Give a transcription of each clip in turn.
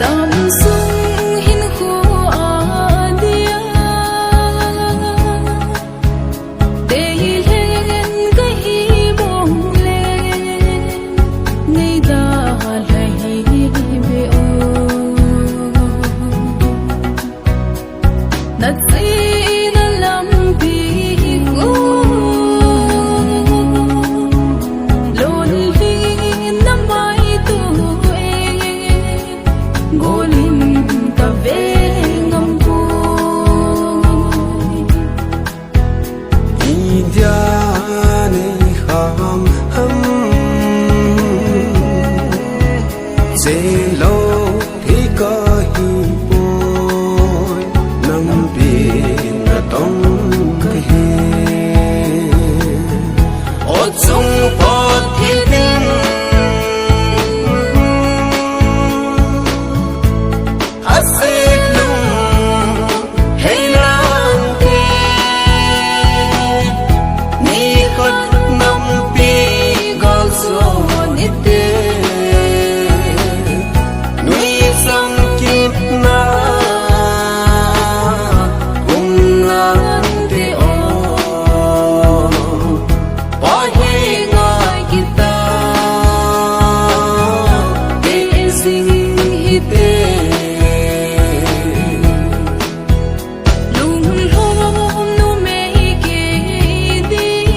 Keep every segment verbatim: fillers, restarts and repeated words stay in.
Tamsung hinkho a dia, deilhen kahi bong le, ngeidalha hi be o. Nachena lampi khu, lolhinna mai tu e, golin kave ngam poi. Idia nei ham ham, chelou thei kahi poi, nampi natong kahi. O chung pot hi ding, asit lung hei lang te, nikhat nampi gal jo ni te, nuisat kitna um nante o. Pai hei ngai kita, te jing hite. Lunglhom numei kei din,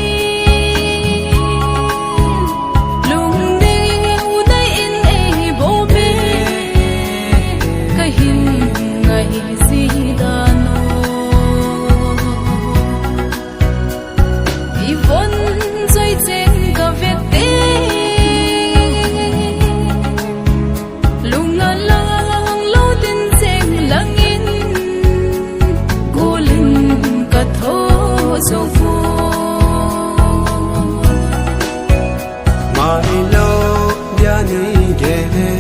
lungdei u dei in ei bou be, kahin ngai ji dan o. Ivon joi cheng kave te, lung a lang lou din cheng lang in, golin katho jou poi. Mailou dia nei gel e,